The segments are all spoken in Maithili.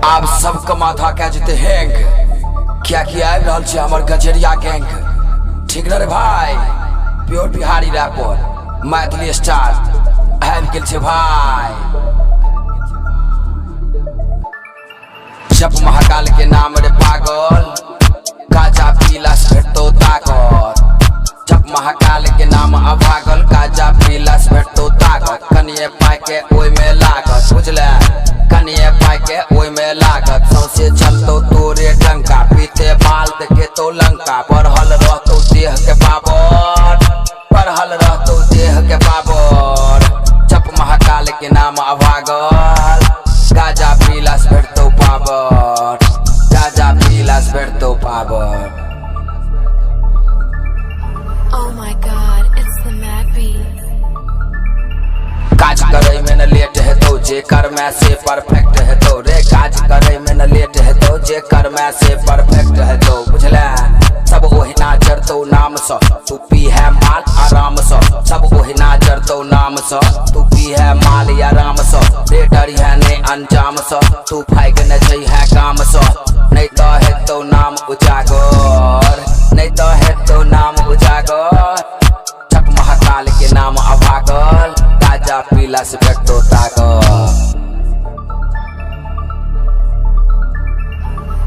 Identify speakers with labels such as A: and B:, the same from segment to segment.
A: आब सबके माथा के जेतै हैंग, कियाकि आबि रहल छै हमर गजेरिया गैंग। ठीक न रे भाई? Pure Bihari rapper Maithili star आबि गेल छै भाई। जप महाकाल के नाम रे पागल, गाजा पीला से भेटतो ताकत। जप महाकाल के नाम अभागल, गाजा पीला से भेटतो ताकत। कनिए पाइ के ओइ में लागत, बुझले? कनिए पाइ के ओइ में लागत। सौंसे चलतो तोरे डंका, पीते माल देखे तो लंका। बढ़ल रहतो देह के पावर, बढ़ल रहतो देह के पावर। जप महाकाल के नाम अभागल, गाजा पीला से भेटतो पावर, गाजा पीला से भेटतो power.
B: Oh my god, it's the Mad Beat.
A: काज करे में न लेट हेतौ, जे करमे से परफेक्ट हेतौ रे। काज करे में न लेट हेतौ, जे करमे से परफेक्ट हेतौ, बुझले? सब ओहिना जरतौ नाम सँ, तू पी है माल आराम सँ। सब ओहिना जरतौ नाम सँ, तू पी है माल आराम सँ। रे डरिहे ने अंजाम सँ, तू फाइग न जइहे गाम सँ। नहि तऽ हेतौ नाम उजागर, नहि तऽ हेतौ नाम उजागर। जप महाकाल के नाम अभागल, गाजा पीला से भेटतो ताकत।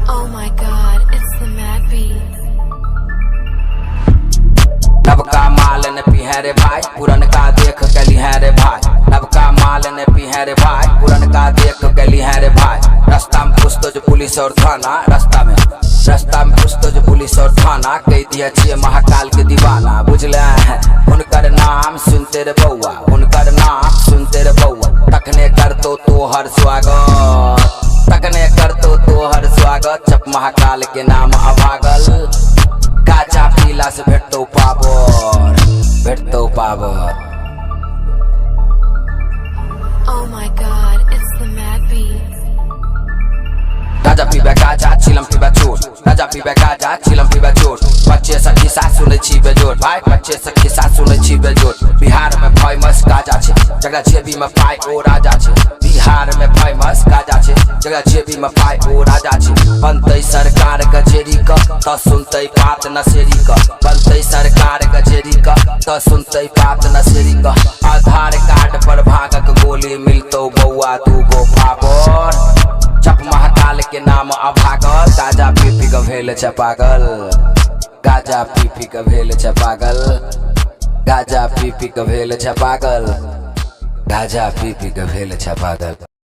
B: Oh my god, it's the Mad Beat.
A: नबका माल ने पीहे रे भाई, पुरनका देख के लिहे रे भाई। नबका माल ने पीहे रे भाई, पुरनका देख के लिहे रे भाई। रास्ता में पूछतो जो पुलिस और थाना, रास्ता में, रास्ता में पूछतो जो पुलिस और थाना, कह दिया छिए महाकाल के दीवाना, बुझले? हुनकर नाम सुनते रे बौआ, हुनकर नाम सुनते रे बौआ, तखने करतो तोहर स्वागत, तखने करतो तोहर स्वागत। जप महाकाल के नाम अभागल, गाजा पीला से भेटतो पावर, भेटतो power.
B: Oh my god, it's the Mad Beat.
A: राजा पीबे गाजा, चिलम पीबे चोर। राजा पीबे गाजा, चिलम पीबे चोर। बच्चे से खिस्सा सुनै छी बेजोर भाई, बच्चे से खिस्सा सुनै छी बेजोर। बिहार में फेमस गाजा छै, जकरा जेबी में पाइ ओ राजा छै। बिहार में फेमस गाजा छै, जकरा जेबी में पाइ ओ राजा छै। बनतै सरकार गजेरी क तऽ सुनतै बात नशेरी क। बनतै सरकार गजेरी क तऽ सुनतै बात नशेरी क। आधार कार्ड पर भागक गोली मिलतौ बौआ 2 गो पावर। जप महाकाल के नाम अभागल, गाजा पी पी के भेल छै पागल। गाजा पी पी के भेल छै पागल, गाजा पी पी के भेल छै पागल, गाजा पी पी के भेल छै पागल।